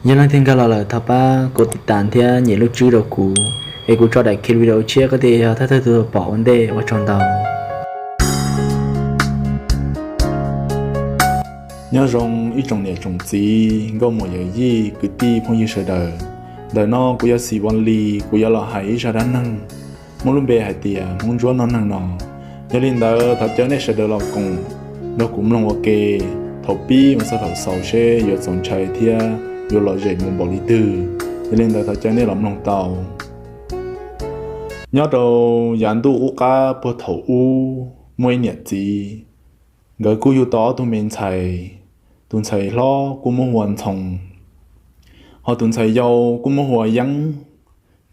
Yog leej twg nkag los lawm thov pab kuv tiv tas thiab nyem lub tswb rau kuv, es kuv tso daim video tshiab koj thiaj yog thawj thawj tug pom ua ntej. Ua tsaug ntau. Nyob zoo ib tsoom niam tsoom txiv, nkauj muam yawm yij, kwv tij phooj ywg sawv daws. Ntawm no kuv yog Xis Vo Lis, kuv yuav los hais ib zaj dab neeg muaj lub npe hais tias Hmoob Ntsuab noj neeg no. Yog li ntawd thov caw nej sawv daws los koom nrog kuv mloog ua ke thaum pib mus txog thaum xaus seb yuav txaus ntshai thiab yuav lom zem mus npaum li twg. Yog li ntawd thov caw nej los mloog tau. Nyob rau yav ntuj qub qab puag thaum ub, muaj ib niam txiv, nkawd kuj yug tau ob tug me ntxhais. Tus ntxhais hlob kuj muab hu ua Ntxhoo, ho tus ntxhais yau kuj muab hu ua Yeeb.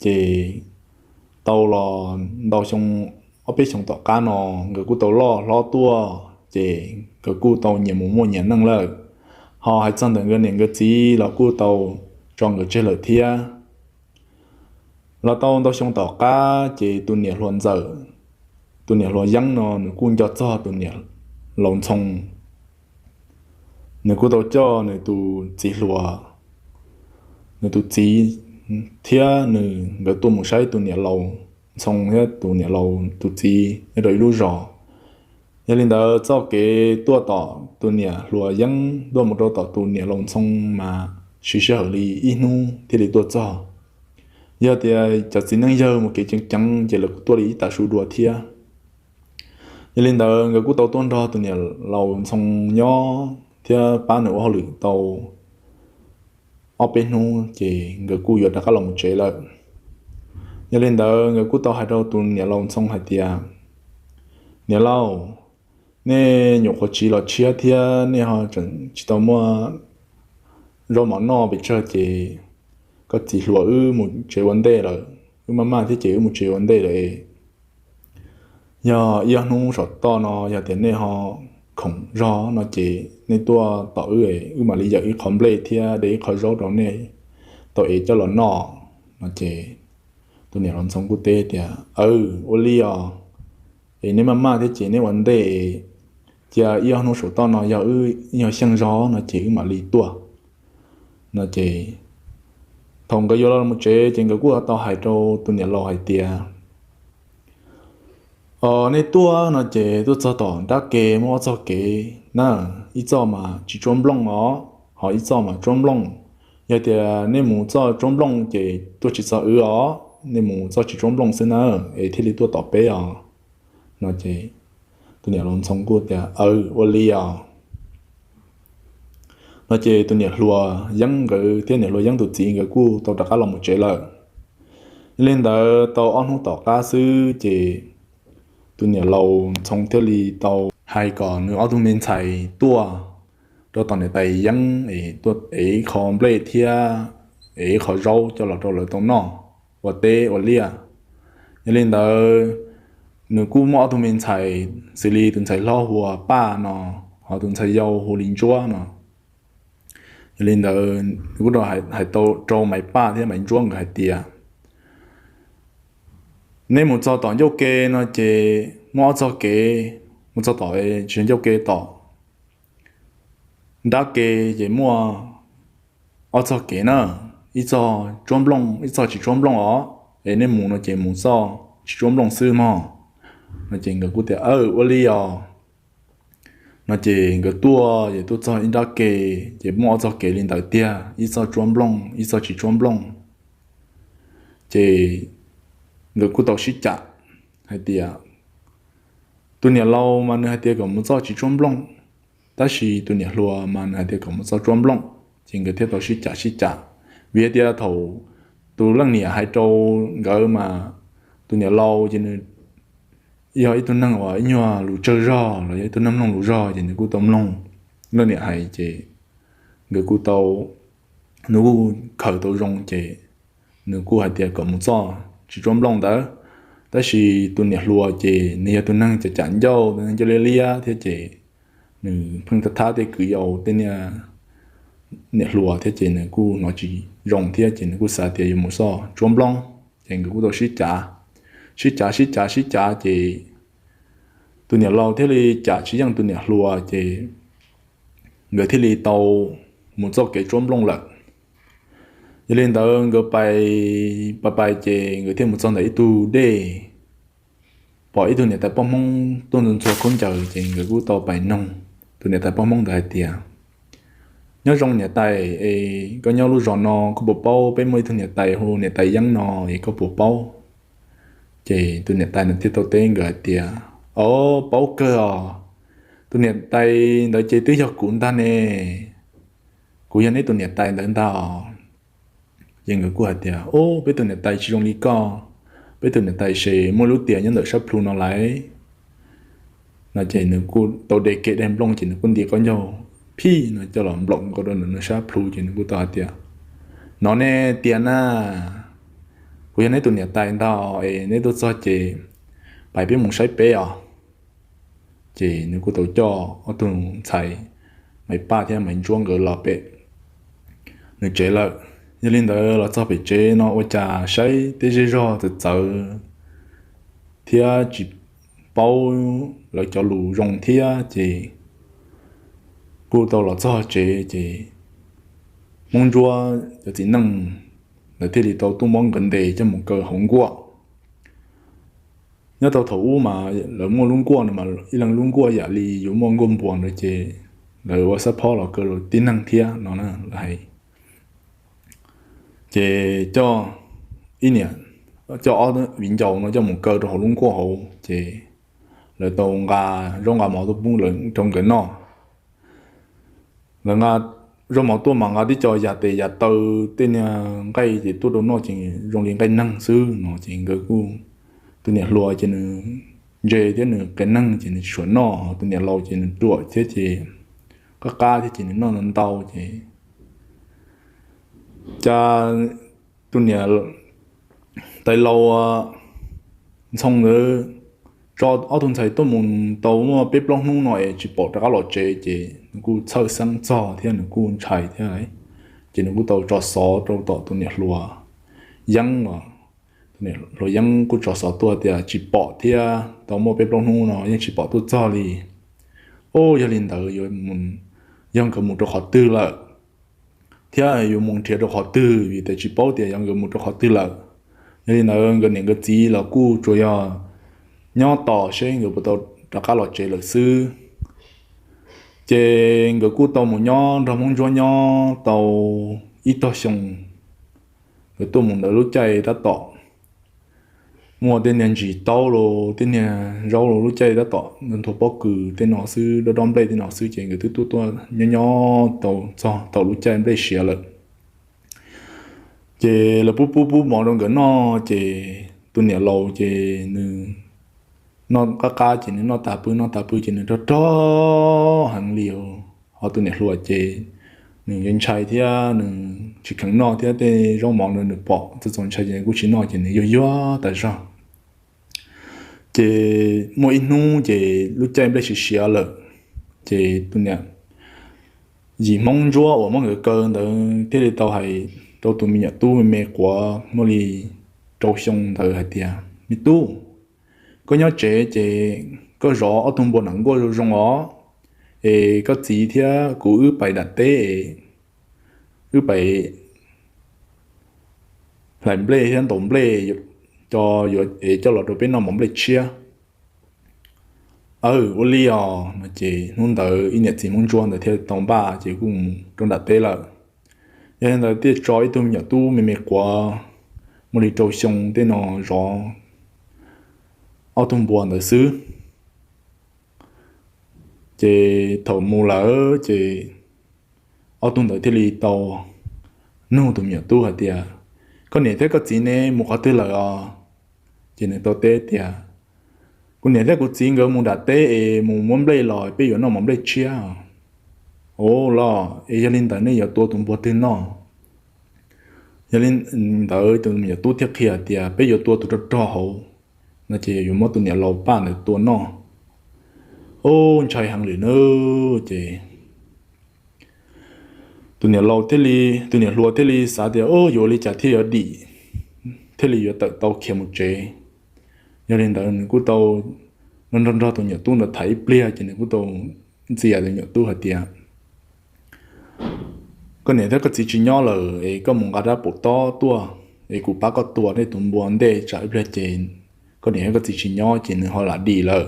Ces tau los ntau xyoo, ob peb xyoo tom qab no, nkawd kuj tau loj hlob tuaj, ces nkawd kuj tau nyias mus muaj nyias neej lawm. Ho hais txog ntawm nkawd niam nkawd txiv los kuj tau tso nkawd tseg lawm thiab. Los tau ntau xyoo tom qab ces tus niam hluas ntxawm, tus niam hluas Yeeb no nws kuj nco txog tus niam laus Ntxhoo. Nws kuj tau coj nws tus txiv hluas, nws tus txiv thiab nws nkawd tuaj mus saib tus niam laus Ntxhoo thiab tus niam laus tus txiv nyob rau ib lub zos. Yog li ntawd txoj kev tuaj tom tus niam hluas Yeeb tuaj mus rau tom tus niam laus Ntxhoo mas siv sij hawm li ib hnub thiaj li tuaj txog. Yog tias cov txiv neej yawg mus kev ceev ceev ces lawv kuj tuaj li ib tav su dua thiab. Yog li ntawd nkawd kuj tau tuaj nrog tus niam laus Ntxhoo nyob thiab pab nws ua hauj lwm tau ob peb hnub ces nkawd kuj yuav rov qab los mus tsev lawm. Yog li ntawd nkawd kuj tau hais rau tus niam laus Ntxhoo hais tias, Niam laus, nej nyuam qhuav tsiv los tshiab thiab nej ho tseem tsis tau muaj zaub mov noj pes tsawg ces koj txiv hluas wb mus tsev ua ntej lawm, wb maj maj thiab ces wb mus tsev ua ntej lawm. Yog ib ob hnub saum toj no yog tias nej ho khoom zog no ces nej tuaj tom wb, wb mam li yawm ib qho nplej thiab de ib qho zaub rau nej tau ev coj los noj. No ces tus niam laus Ntxhoo kuj teb tias, Aw, ua li os, es nej maj maj thiab ces nej ua ntej, cia ib ob hnub saum toj no yog wb ib nyuag xyeej zog no ces wb mam li tuaj. No ces thaum nkawd yuav los mus tsev ces nkawd kuj tau hais rau tus niam laus hais tias, Os, nej tuaj no ces tuaj txog tom nrab ke muaj ob txoj kev na, ib txoj mas tsis tsuab nplooj os, ho ib txoj mas tsuab nplooj. Yog tias nej mus txoj tsuab nplooj ces tuaj tsis txog wb os, nej mus txoj tsis tsuab nplooj xwb na, es thiaj li tuaj tom peb os. No ces tus niam laus Ntxhoo kuj tias, Aw, ua li os. No ces tus niam hluas Yeeb nkawd thiab niam hluas Yeeb tus txiv nkawd kuj tau rov qab los mus tsev lawm. Yog li ntawd tau ob hnub tom qab xwb ces tus niam laus Ntxhoo thiaj li tau hais kom nws ob tug me ntxhais tuaj rau tom niam tais Yeeb es tuaj ev ib qho nplej thiab ev ib qho zaub coj los rau lawv tau noj ua teb ua liaj. Yog li ntawd nws kuj muaj ob tug me ntxhais, xws li tus ntxhais hlob hu ua Paj no, ho tus ntxhais yau hu li Ntsuab no. Yog li ntawd nws kuj hais tau rau Maiv Paj thiab Maiv Ntsuab nkawd hais tias, Neb mus txog tom ncauj ke no ces muaj ob txoj kev, mus txog tom tsis ncauj ke tom nrab ke ces muaj ob txoj kev na, ib txoj tsuab nplooj ib txoj tsis tsuab nplooj os, es nej mus no ces mus txoj tsis tsuab nplooj xwb mog. No ces nkawd kuj tias, Aw, ua li os. No ces nkawd tuaj ces tuaj txog ib nrab ke, ces muaj ob txoj kev li ntawd tiag, ib txoj tsuab nplooj ib txoj tsis tsuab nplooj. Ces nkawd kuj tau sib cam hais tias, tus niam laus mas nws hais tias kom mus txoj tsis tsuab nplooj, tab sis tus niam hluas mas nws hais tias kom mus txoj tsuab nplooj. Ces nkawd thiaj tau sib cam sib cam, vim hais tias thaum tus leej niam hais rau nkawd mas tus niam laus ces nws yog ib tug neeg uas ib nyuag lus tsawg zog los yog ib tug neeg mloog lus zog ces nws kuj tau mloog leej niam hais ces nkawd kuj tau, nws kuj khaws tau zoo ces nws kuj hais tias kom mus txoj tsis tsuab nplooj ntawd. Tab sis tus niam hluas ces nws yog tus neeg cam cam ncauj, tus neeg ncauj liab liab thiab ces nws pheej thab thab tej kwv yau tej niag niam hluas thiab ces nws kuj hnov tsis zoo thiab ces nws kuj xav tias yuav mus txoj tsuab nplooj. Ces nkawd kuj tau sib cav, sib cav sib cav sib cav ces tus niam laus thiaj li cam tsis yeej tus niam hluas ces nkawd thiaj li tau mus txoj kev tsuab nplooj lawm. Yog li ntawd nkawd pais pais pais ces nkawd thiaj mus txog ntawm ib tug dej, pom ib tug niam tais poj Hmoob tuaj ntxhua khaub ncaws ces nkawd kuj tau pais noog tus niam tais poj Hmoob ntawd hais tias, Nyob zoo niam tais, es koj nyob lub zos no koj puas paub peb muaj ib tug niam tais hu niam tais Yeeb no es koj puas paub? Ces tus niam tais ntawd thiaj tau teb nkawd hais tias, Au, paub kawg os, tus niam tais ntawd ces twb yog kuv ntag ne, kuv yog neb tus niam tais ntawd ntag. Ces nkawd kuj hais tias, Au, peb tus niam tais tsis zoo li koj, peb tus niam tais ces muaj lub tiam nyob ntawm sab plhu no lawm. No ces nws kuj tau de kev de nplooj ces nws kuj nti qaub ncaug phij no coj los nplaum nkaus rau ntawm nws sab plhu ces nws kuj tau hais tias, Nov ne tiag na, kuv yog neb tus niam tais ntag es neb tuaj txog ces pais peb mus saib peb os. Ces nws kuj tau coj ob tug ntxhais Maiv Paj thiab Maiv Ntsuab nkawd los pem nws tsev lawm. Yog li ntawd los txog pem tsev no ua cas saib tej zej zog txawv txawv thiab tsis paub lawv cov lus zoo thiab ces kuj tau los txog tsev ces Hmoob Ntsuab cov txiv neej lawv thiaj li tau tuaj muab nkawd ntes coj mus kaw hauv nkuaj. Nyob rau thaum ub mas lawv muaj lub nkuaj no mas ib leeg lub nkuaj yam li yuav muaj nkuaj npuas ntawd ces lawv ua xab phob los kaw lawv tib neeg thiab no na lawv hais. Ces coj ib niam, coj ob viv ncaus no coj mus kaw rau hauv lub nkuaj hauv ces lawv tau nqa zaub nqa mov tuaj pub lawv rau nkawd noj. Lawv nqa zaub mov tuaj mas nqa tib co yam tes yam taw, tej niag nqaij ces tuaj rau noj ces zoo li nqaij neeg xwb no ces nkawd kuj, tus niam hluas ces nws ntse thiab nws qias neeg ces nws tsis tshua noj, tus niam laus ces nws ruam thiab ces qab qab thiab ces nws noj ntau ces cas tus niam tais laus Ntxhoo ntawd tso ob tug ntxhais tuaj mus tau muaj peb plaub hnub no es tsis pom rov qab los tsev ces nws kuj txhawj xeeb txog thiab nws kuj ntshai thiab. Ces nws kuj tau tso xov rau tom tus niam hluas Yeeb os. Tus niam hluas Yeeb kuj tso xov tuaj tias tsis pom thiab, tau muaj peb plaub hnub no yeej tsis pom tuaj txog li. Ub, yog li ntawd yog nkawd mus rau qhov twg lawm thiab yuav mus nrhiav rau qhov twg vim tias tsis paub tias yog nkawd mus rau qhov twg lawm. Yog li ntawd nkawd niam nkawd txiv los kuj tsuas yog nyob tos seb nkawd puas tau rov qab los tsev lawm xwb. Ces nkawd kuj tau mus nyob nrog Hmoob Ntsuab nyob tau ib tog xyoo. Nkawd tuaj mus ntawd lub caij tab tom muaj tej niag ntsis taub los tej niag zaub los lub caij tab tom nthua pob kws tej no xwb, dob dob nplej tej no xwb ces nkawd twb tuaj tuaj nyob nyob tau txog thaum lub caij nplej siav lawm. Ces lawv pub pub pub mov rau nkawd noj ces tus niam laus ces nws noj qab qab ces nws noj tas pw noj tas pw ces nws rog rog heev li. Ho tus niam hluas ces nws yeej ntshai thiab nws tsis kheev noj thiab tej zaub mov no nws pom txaus ntshai ces nws kuj tsis noj ces nws yuag yuag tas zog. Ces muaj ib hnub ces lub caij nplej siav siav lawm ces tus niam yim Hmoob Ntsuab uas muab nkawd kaw ntawd thiaj li tau hais rau tus me nyuam tub me me quav muaj li rau xyoo ntawd hais tias, Me tub, koj nyob tsev ces koj zov ob tug npua nram nkuaj zoo os, es koj txiv thiab kuv wb pais dam teb es wb pais hlais nplej thiab ntaus nplej, coj los rau peb noj mov nplej tshiab. Aw, ua li os no ces hnub ntawd ib niam txiv Hmoob Ntsuab ntawd thiaj tau npaj ces kuj mus rau nram teb lawm. Yog li ntawd thiaj tso ib tug me nyuam tub me me quav muaj li rau xyoo tej no zov ob tug npua ntawd xwb. Ces thaum mus lawm ces ob tug ntawd thiaj li tau nug tus me nyuam tub hais tias, Koj niam thiab koj txiv ne mus qhov twg lawm os? Ces nws tau teb tias, Kuv niam thiab kuv txiv nkawd mus dam teb es mus muab nplej los peb yuav noj mov nplej tshiab. Ua los es yog li ntawd nej yuav tua tus npua twg noj? Yog li ntawd tus me nyuam tub thiaj qhia tias, Peb yuav tua tus rog rog hauv no ces yuav muab tus niam laus paj ntawd tua noj. Ub, ntshai heev lawm na. Ces tus niam laus thiaj li, tus niam hluas thiaj li xav tias, Ub, yuav ua li cas thiaj yuav dim, thiaj li yuav tawm tau khiav mus tsev. Yog li ntawd nws kuj tau nrog nrog tus me nyuam tub ntawd tham ib pliag ces nws kuj tau ntxias tus me nyuam tub hais tias, koj niam thiab koj txiv tsis nyob lawm es koj mus nqa rab pum tob tuaj es kuv pab koj tua nej tus npua ntej, tsam ib pliag ces koj niam thiab koj txiv tsis nyob ces nws ho lam dim lawm.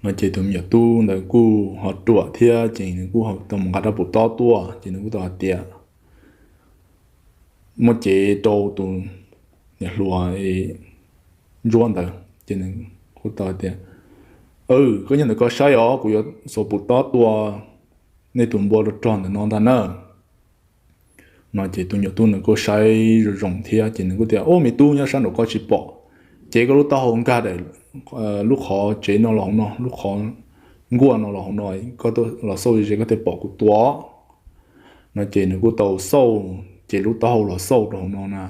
No ces tus me nyuam tub ntawd kuj ho ruam thiab ces nws kuj tau mus nqa rab pum tob tuaj ces nws kuj tau hais tias, muab cev rau tus niam hluas Ntsuab ntawd ces nws kuj tau hais tias, koj nyob ntawm koj saib os, kuv yuav xuas pum tob tua nej tus npua rog rog ntawm no ntag na. No ces tus nyuam tub nws kuj saib zoo zoo thiab ces nws kuj tias, ub, me tub, nyob sab nraum koj tsis pom, cev koj lub taub hau nkag daim lub qhov tsev no los hauv no, lub qhov nkuaj no los hauv no, koj los xauj ze koj thiaj pom kuv tua. No ces nws kuj tau xauj, ces lub taub hau los xauj rau hauv no na,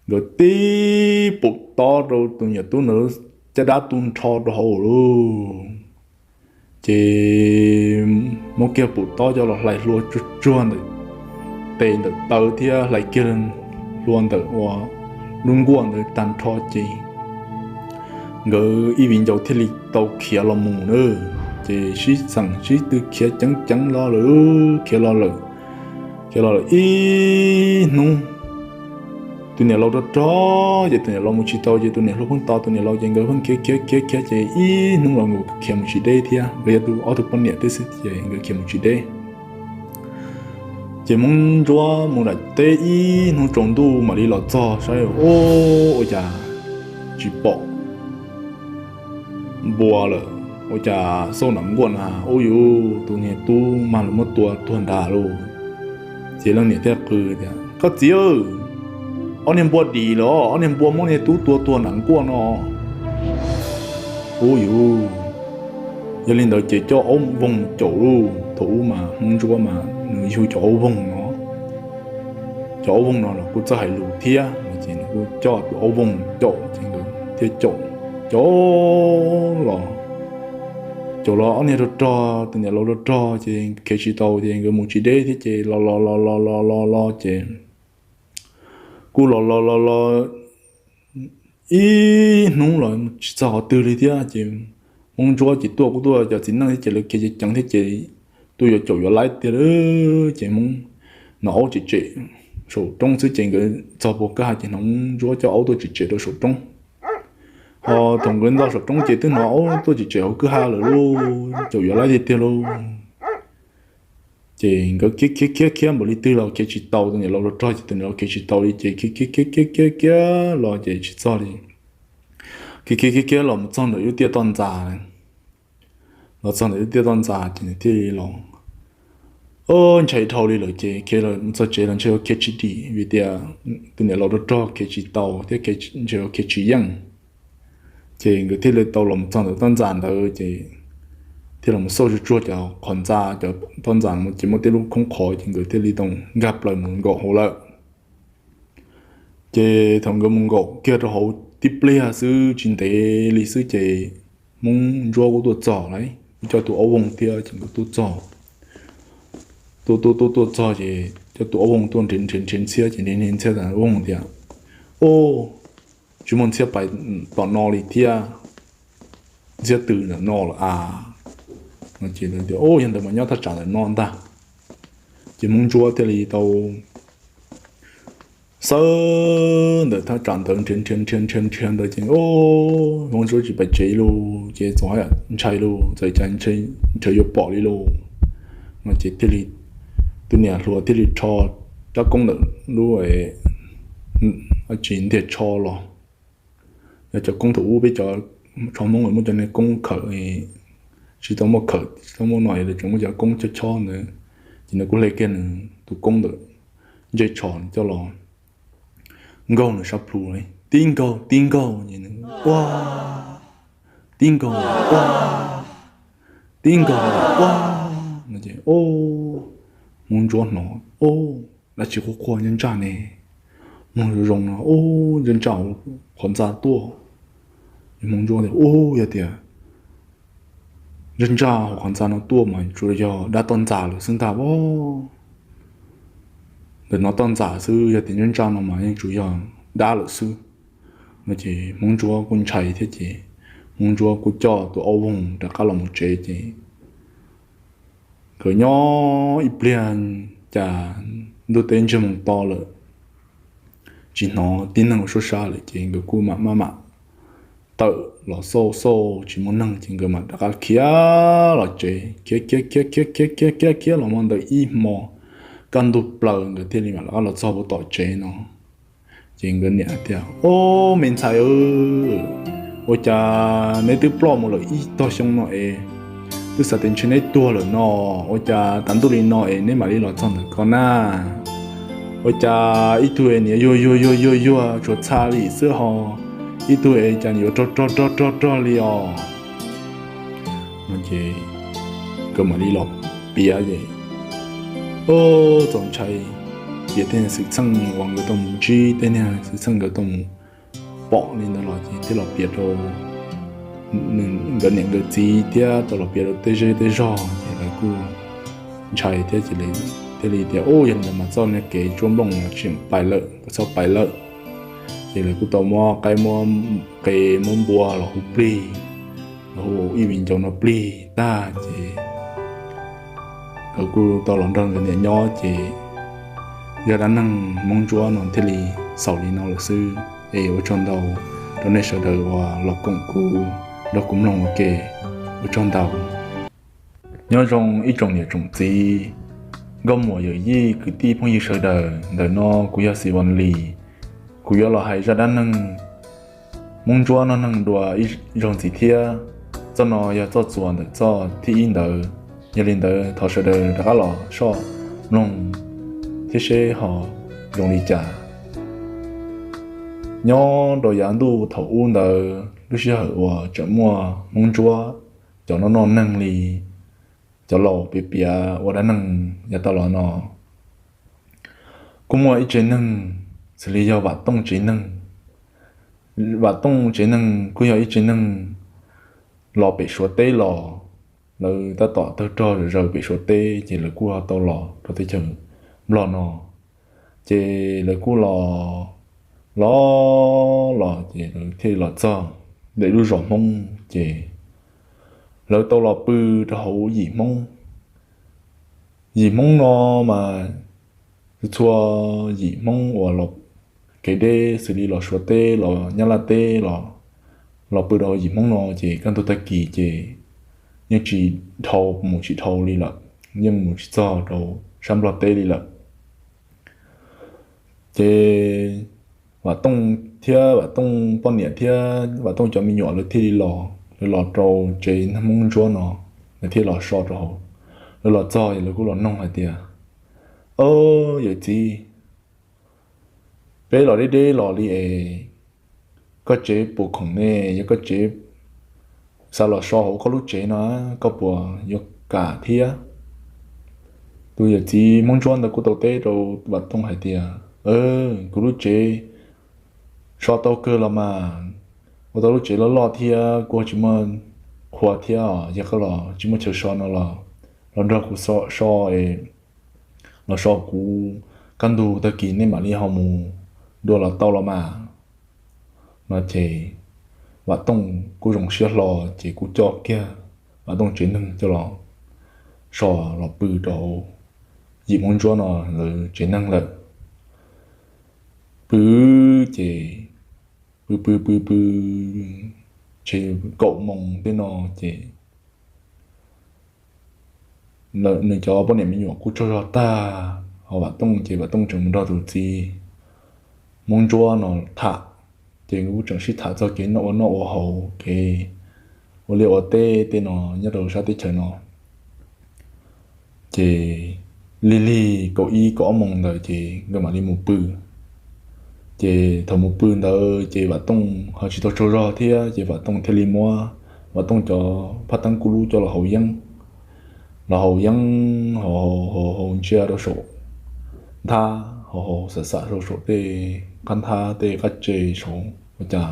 nkawd tib pum tob rau tus nyuam tub ntawd caj dab tu nrho rau hauv lawm. Ces muab kiag pum tob coj los hlais hlua tsuag tsuag ntawm tes ntawm taw thiab hlais kiag hlua ntawm ua lub nkuaj ntawd tag nrho ces nkawd ib viv ncaus thiaj li tau khiav los mus na. Ces sib xeem sib tw khiav ceev ceev los lawm, khiav los lawm, khiav los lawm ib hnub, tus niam laus rog rog ces tus niam laus mus tsis tau ces tus niam hluas pheej tos tus niam laus ces nkawd pheej khiav khiav khiav khiav ces ib hnub los nkawd khiav mus tsis deb thiab, nkawd yog tus ob tug poj niam tib si ces nkawd khiav mus tsis deb. Ces Hmoob Ntsuab mus nram teb ib hnub tsaus ntuj mam li los txog saib, ub, ua cas tsis pom npua lawm, ua cas xauj nram nkuaj na, ub, yus tus niag tub mas lawv muab tua tuag nrad lauj. Ces leej niam thiaj qw tias, koj txiv, ob niag npua dim lawm, ob niag npua muab niag tub tua tuag nram nkuaj no. Ub, yus, yog li ntawd ces coj aub voog caum lauj. Thaum ub mas Hmoob Ntsuab mas nws yug cov aub voog no, cov aub voog no los kuj txawj hais lus thiab no ces nws kuj coj tus aub voog caum ces nkawd thiaj caum, caum los, caum los ob niag rog rog, tus niam laus rog rog ces khiav tsis tau ces nkawd mus tsis deb thiab ces los los los los los los los ces kuj los los los los ib hnub los tsis txog qhov twg li thiab ces Hmoob Ntsuab ces tuaj kuj tuaj cov txiv neej thiab ces lawv khiav ceev ceev thiab ces tuaj yuav caum yuav laib tiag ces Hmoob hnov aub tsem tsem saum roob xwb ces nkawd txog puag kaj ha ces hnov Hmoob Ntsuab coj aub tuaj tsem tsem rau saum roob. Ho thaum nkawd ntxog saum roob ces twb hnov aub tuaj tsem tsem hauv kwj ha lawm lauj, caum yuav laib tiag tiag lauj. Ces nkawd khiav khiav khiav khiav npaum li twg los khiav tsis tau, tus niam laus rog rog ces tus niam laus khiav tsis tau li ces khiav khiav khiav khiav khiav khiav los ces tsis txog li. Khiav khiav khiav khiav los mus txog ntawm lub tiaj toj ntxas, los txog ntawm lub tiaj toj ntxas ces nws thiaj li los, ntshai dhau li lawm ces khiav los mus txog tsev los ntshe ua khiav tsis dim vim tias tus niam laus rog rog khiav tsis tau thiab ntshe ua khiav tsis yeej. Ces nkawd thiaj li tau los mus txog ntawm toj ntxas ntawd ces thiaj los mus xauj tsuag tsuag cov qhov ntxa, cov toj ntxas ces muaj tej lub khoob qhov ces nkawd thiaj li tau nkag plaws mus nkaum hauv lawm. Ces thaum nkawd mus nkaum kiag rau hauv tib pliag xwb tsis ntev li xwb ces Hmoob Ntsuab kuj tuaj txog lawm, kuj coj tus aub voog thiab ces nkawd tuaj txog. Tuaj tuaj tuaj tuaj txog ces coj tus aub voog tuaj nrhiav nrhiav nrhiav ntxhiab ces nrhiav nrhiav ntxhiab tas aub voog tias, ub, tsis muaj ntxhiab pais tom no li thiab, ntxhiab tws ntawm no lawm as. No ces tias, ub, yog ntawd mas nyob thaj tsam ntawm no ntag. Ces Hmoob Ntsuab thiaj li tau xawb ntawm thaj tsam ntawd nrhiav nrhiav nrhiav nrhiav nrhiav ntawd ces, ub, Hmoob Ntsuab tsis pais tsev lauj, ces txawm ntshai lauj, txawm cas nrhiav yuav pom li lauj. No ces thiaj li, tus niam hluas thiaj li rho rab koob ntawm lub, tsis, ntiag tsho los, yog cov koob thaum ub peb cov tsho Hmoob muaj cov niag koob khawm, tsis tau muaj khawm tsis tau muaj no, tseem muaj cov koob chob chob ntawd, ces nws kuj hle kiag nws tus koob ntawm ntsej tsho coj los nkaug nws sab plhu, tib nkaug tib nkaug, ua, tib nkaug ua, tib nkaug ua, no ces, ub, Hmoob Ntsuab hnov, ub, dab tsi quaj quaj ntsaj ntsaj ne, mloog zoo zoo no, ub, ntsaj ntsaj hauv qhov ntxa tuaj. Hmoob Ntsuab tias, ub, yog tias ntsaj ntsaj hauv qhov ntxa no tuaj mas tsuas yog dab toj ntxas lawm xwb ntag as. Ntawm no toj ntxas xwb, yog tias ntsaj ntsaj no mas yeej tsuas yog dab lawm xwb. No ces Hmoob Ntsuab kuj ntshai thiab ces Hmoob Ntsuab kuj coj tus aub voog rov qab los mus tsev ces Nkawd nyob ib pliag cas ntuj teb ntsiag moo to lawm, tsis hnov tib neeg ua suab sab lawm ces nkawd kuj mam maj mam tawm los xauj xauj tsis muaj neeg ces nkawd mam rov qab khiav los tsev, khiav khiav khiav khiav khiav khiav khiav khiav los muaj ntawm ib hmo kaj ntug plaws nkawd thiaj li mam rov qab los txog puag tom tsev no. Ces nkawd niam tias, Ob, me ntxhais, ua cas neb twb ploj mus lawm ib tog xyoo no es twb xav tias ntshe neb tuag lawm no, ua cas tav ntuj li no es neb mam li los txog ntawm ko na? Ua cas ib tug es niam yuag yuag yuag yuag yuag tshuav txha li xwb ho, ib tug es cas niam yuav rog rog rog rog rog li os? No ces nkawd mam li los piav es, ob, txaus ntshai, piav tej xwm txheej uas nkawd tau mus ntsib, tej niag xwm txheej nkawd tau mus pom li ntawd los ces thiaj los piav rau nkawd niam nkawd txiv thiab tau los piav rau tej zej tej zog ces lawv kuj ntshai thiab ces thiaj li tias, Ub, yog li ntawd mas txoj niag kev tsuab nplooj no tsis pais lawm, txhob pais lawm. Ces lawv kuj tau muab qaib muab qe muab npua los hu plig, los hu ib viv ncaus no plig tag ces nkawd kuj tau los nrog nkawd niam nyob ces zaj dab neeg Hmoob Ntsuab no thiaj li xaus li no lawm xwb. Es ua tsaug ntau rau nej sawv daws uas los koom kuv nrog kuv mloog ua ke, ua tsaug ntau. Nyob zoo ib tsoom niam tsoom txiv, nkauj muam yawm yij kwv tij phooj ywg sawv daws, ntawm no kuv yog Xi Van Lis, kuv yuav los hais zaj dab neeg Hmoob Ntsuab noj neeg dua ib zaug ntxiv thiab. Txoj no yog txoj txuas ntawm txoj thib ib ntawd, yog li ntawd thov sawv daws rov qab los soj mloog thiab seb ho zoo li cas. Nyob rau yav ntuj thaum ub ntawd, lub sij hawm uas tseem muaj Hmoob Ntsuab cov noj noj neeg li cov laus piav piav ua dab neeg yav tau los no, kuj muaj ib tsev neeg xws li yog Vam Tooj tsev neeg. Vam Tooj tsev neeg kuj yog ib tsev neeg los pem Suav teb los, lawv tab tom tawg rog zaws pem Suav teb ces lawv kuj tau los rau teb chaws Nplog no. Ces lawv kuj los, los los ces lawv thiaj los txog ntawm lub zos Hmoob ces lawv tau los pw rau hauv yim Hmoob. Yim Hmoob no mas txhua yim Hmoob uas los kev deb xws li los Suav teb los Nyab Laj teb los, los pw rau yim Hmoob no ces kaj ntug tag kis ces yeej tsis dhau, mus tsis dhau li lawm, yeej mus tsis txog rau sab Nplog teb li lawm. Ces Vam Tooj thiab Vam Tooj poj niam thiab Vam Tooj cov me nyuam lawv thiaj li los, lawv los rau tsev Hmoob Ntsuab no, lawv thiaj los so rau hauv. Lawv los txog lawv kuj los noog hais tias, Ob, yawm txiv, peb los deb deb los li es koj tsev puas khoom ne? Yog koj tsev, xav los so hauv koj lub tsev no, koj puas yuav kam thiab? Tus yawm txiv Hmoob Ntsuab ntawd kuj tau teb rau Vam Tooj hais tias, Kuv lub tsev so tau kawg los mas, ua tau lub tsev loj loj thiab kuj tsis muaj qhua thiab os. Yog koj los tsis muaj chaw so no los, los nrog kuv so, los so kuv, kaj ntug tag kis nej mam li ho mus dua los tau los mas. No ces Vam Tooj kuj zoo siab hlo ces kuj coj kiag Vam Tooj tsev neeg coj los so, los pw rau yim Hmoob Ntsuab no lawv tsev neeg lawm. Pw ces pw pw pw pw, ces kaum moos tej no ces nws cov poj niam me nyuam kuj tsaug zog tag, ho Vam Tooj ces Vam Tooj tseem mus nrog tus txiv Hmoob Ntsuab no tham, ces nkawd kuj tseem sib tham txog kev noj ua noj ua haus, kev ua liaj ua teb tej no nyob rau sab teb chaws no. Ces lig lig kaum ib kaum ob moos ntawd ces nkawd mam li mus pw. Ces thaum mus pw ntawd ces Vam Tooj ho tsis tau tsaug zog thiab ces Vam Tooj thiaj li muab Vam Tooj cov phab teeb kuj lub coj los haus yeeb, los haus yeeb, haus haus haus ntsia rau saum nthab, haus haus xam xam rau saum tej qab nthab tej qab tse saud ua cas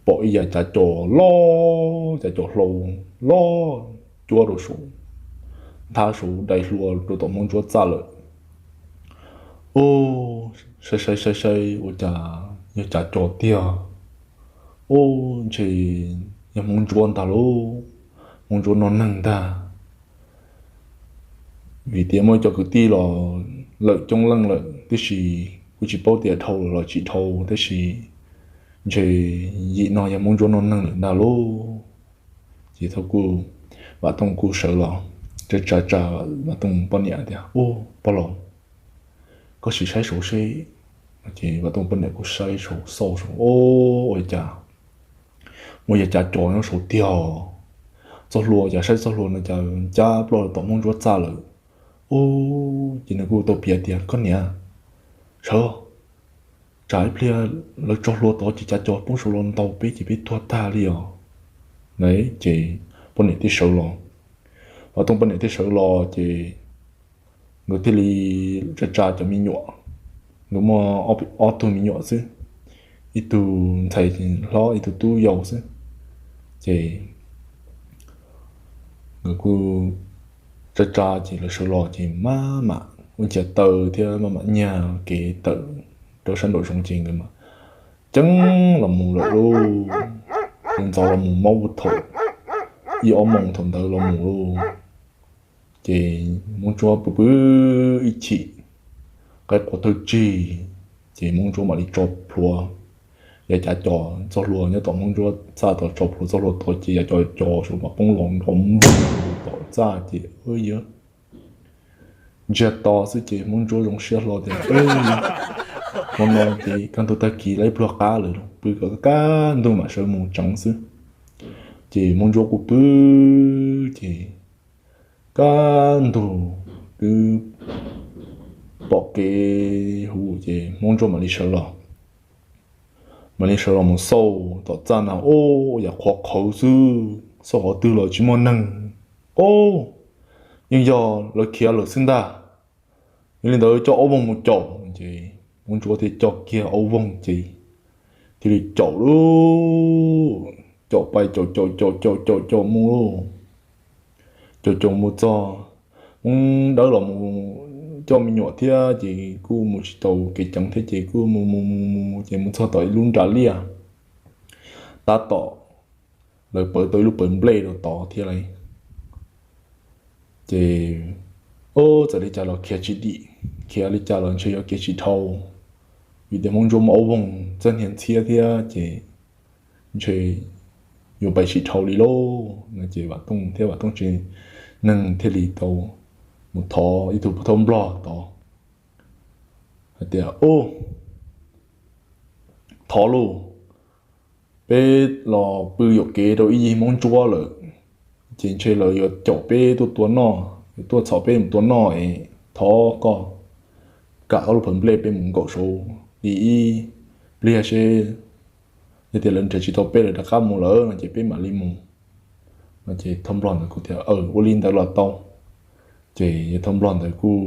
pom ib yam cav cos loj, cav cos hlau loj cuab rau saum nthab saud dai hlua rau tom Hmoob Ntsuab txaj lawm. Ub, saib saib saib saib ua cas yog cav cos tiag. Ub, ntshe yog Hmoob Ntsuab ntag lauj, Hmoob Ntsuab noj neeg ntag. Vim tias muaj cov kwv tij los lawm coob leej lawm, tiam sis kuj tsis paub tias dhau los tsis dhau, tiam sis ntshe yim no yog Hmoob Ntsuab noj neeg lawm ntag lauj. Ces thaum kuj, Vam Tooj kuj sawv los, tsa tsa tsa Vam Tooj poj niam tias, Ub, pog laus, koj sim saib saud seb. Ces Vam Tooj poj niam kuj saib saud xauj saud, Ub, ua cas, ua cas cav cos nyob saud tiag. Txoj hlua, cas saib txoj hlua no cas ncaj ploj tom Hmoob Ntsuab txaj lawm. Ub, ces nws kuj tau piav tias, Koj niam, sawv, tsam ib pliag lawv tso hlua tod ces cav cos poob saud los ntaus peb ces peb tuag tag li os. Ces poj niam thiaj sawv los, Vam Tooj poj niam thiaj sawv los ces nkawd thiaj li tsa tsa cov me nyuam. Nkawd muaj ob tug me nyuam xwb, ib tug ntxhais hlob ib tug tub yau xwb. Ces nkawd kuj tsa tsa ces lawv sawv los ces maj mam ua nchias taw thiab maj mam nyiag kev tawm rau sab nraum zoov ces nkawd mas ceeb los mus lawm lauj. Ntxov los mus mob ua thaum ib ob moos thaum ntawd los mus lauj. Ces Hmoob Ntsuab pw pw ib chim, qaib qua thawj tsig, ces Hmoob Ntsuab mam li tso plhuav yav cav cos txoj hlua nyob tom Hmoob Ntsuab txaj tod, tso plhuav txoj hlua tod ces yav cav cos saud mas poob los nrov npog tom txaj ces yawg ntsiag to xwb ces Hmoob Ntsuab zoo siab hlo tias, Hmo no ces kaj ntug tag kis lawm, pluag qab lawm, pw kom kaj ntug mam sawv mus tseev xwb. Ces Hmoob Ntsuab kuj pw ces kaj ntug twb pom kev huv ces Hmoob Ntsuab mam li sawv los. Mam li sawv los mus xauj tom txaj na, ub, yam qhuav qhawv xwb, xauj qhov twg los tsis muaj neeg. Ub, yeej yog lawv khiav lawm xwb ntag. Yog li ntawd coj aub voog mus caum. Ces Hmoob Ntsuab thiaj coj kiag aub voog ces thiaj li caum lauj. Caum pais caum caum caum caum caum caum mus lauj. Caum caum mus txog, Hmoob Dawb los mus coj me nyuam thiab ces kuj mus tsis tau kev ceev thiab ces kuj mus mus mus mus ces mus txog tom ib lub nra liaj. Tab tom lawv pawv tau ib lub pawv nplej rau tod thiab lauj. Ces, ub, txawm li cas los khiav tsis dim, khiav li cas los ntshe yuav khiav tsis dhau, vim tias Hmoob Ntsuab muaj aub voog txawj hnia ntxhiab thiab ces ntshe yuav pais tsis dhau li lauj no ces Vam Tooj thiab Vam Tooj tsev neeg thiaj li tau mus thov ib tug pov thawj nplog tod hais tias, Ub, thov lauj, peb los pw yuam kev rau ib yig Hmoob Ntsuab lawm, ces ntshe lawv yuav caum peb tuaj tua noj, yuav tuaj txhom peb mus tua noj es thov koj kam ob lub pawv nplej peb mus nkaum saud li ib pliag seb, yog tias lawv nrhiav tsis tau peb lawv rov qab mus lawm no ces peb mam li mus no ces thawj nplog ntawd kuj tias, Aws, ua li ntawd los tau. Ces yawg thawj nplog ntawd kuj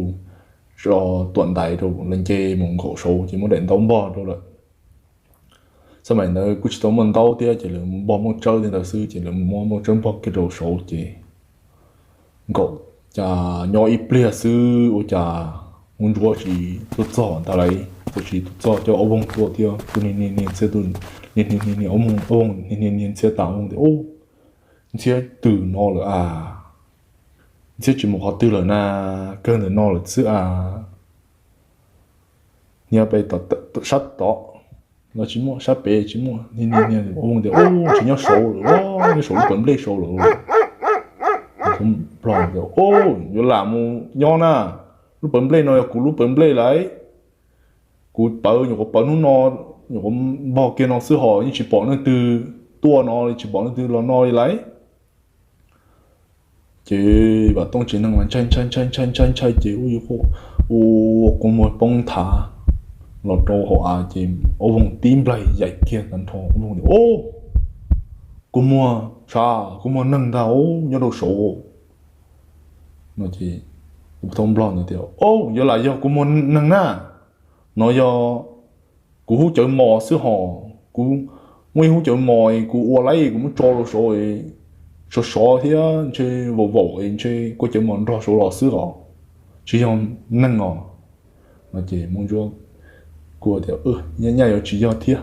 tso tuam ntaiv rau lawv nce mus nkaum saud ces muab daim ntaub npog rau lawm. Xab maim ntawd kuj tsis tau muaj ntaub thiab ces lawv npog muaj tsawb li ntawd xwb ces lawv muab muaj tsawb npog kiag rau saud ces nkaum, cas nyob ib pliag xwb ua cas Hmoob Ntsuab tsis tuaj txog ntag lauj, tsis tuaj txog coj aub voog tuaj thiab, tuaj niag niag niag ntxhiab, niag niag niag niag aub voog, niag niag niag ntxhiab tas voog tias, Ub, ntxhiab twg no lawm a? Ntxhiab tsis mus qhov twg lawm na, kawg ntawm no lawm xwb a. Niag pem sab tod los tsis muaj, sab pem tsis muaj, niag niag niag aub voog tias, Ub, tsis nyob saud lawm, nyob saum lub pawv nplej saud lawm. Nplog tias, Ub, yuav lam mus nyob na, lub pawv nplej no yog kuv lub pawv nplej lauj. Kuv pawv nyuam qhuav pawv hnub no, nyuam qhuav npog kiag no xwb hos yeej tsis pom leej twg tuaj no li, tsis pom leej twg los no li lauj. Ces Vam Tooj tsev neeg mas ntshai ntshai ntshai ntshai ntshai ntshai ces ua yu ua kua muag poob nthav los rau hauv av ces aub voog tib nplaig yaim kiag tag nrho, aub voog tias, Ub, kua muag, sav, kua muag neeg ntag nyob rau saud no ces tus pov thawj nplog ntawd tias, Ub, yuav lam yog kua muag neeg na, no yog kuv hub cawv mos xwb hos, kuv muaj ib hub cawv mos kuv ua lauj, kuv muab tso rau saud, sov sov thiab ntshe vaum vaum ntshe kua cawv mos nrog saud los xwb os, tsis yog neeg os. No ces Hmoob Ntsuab kuj tias, Nyaj yuav tsis yog thiab.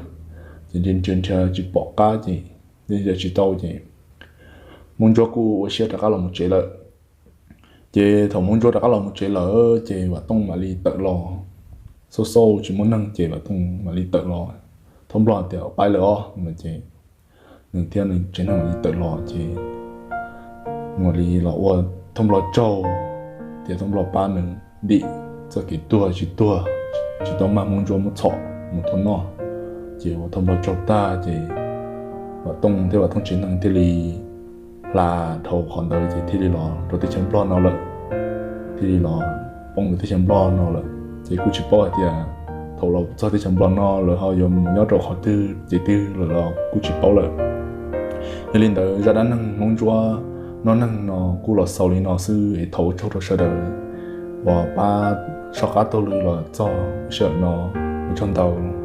Ces nrhiav nrhiav tsis pom qab ces, tsis tau ces Hmoob Ntsuab kuj ua siab rov qab los mus tsev lawm. Ces thaum Hmoob Ntsuab rov qab los mus tsev lawm ces Vam Tooj mam li tawm los, xauj xauj tsis muaj neeg ces Vam Tooj mam li tawm los. Thauj Nplog tias, Pais lawm os no ces nws thiab nws tsev neeg mam li tawm los ces nws mam li los ua Thauj Nplog tsaug, tias Thauj Nplog pab nws dim txoj kev tuag tsis tuag, tsis tau mag Hmoob Ntsuab muab txhom mus thauj noj. Ces ua Thauj Nplog tsaug tag ces Vam Tooj thiab Vam Tooj tsev neeg thiaj li hla dhau qhov ntawd ces thiaj li los rau teb chaws Nplog no lawm, thiaj li los poob rau teb chaws Nplog no lawm. Ces kuj tsis paub hais tias thaum los txog teb chaws Nplog no lawv ho yuav mus nyob rau qhov twg ces twg lawm los kuj tsis paub lawm. Yog li ntawd zaj dab neeg Hmoob Ntsuab noj neeg no kuj los xaus li no xwb es thov ua tsaug rau sawv daws uas pab soj qab taug lw los txog sij hawm no, ua tsaug ntau.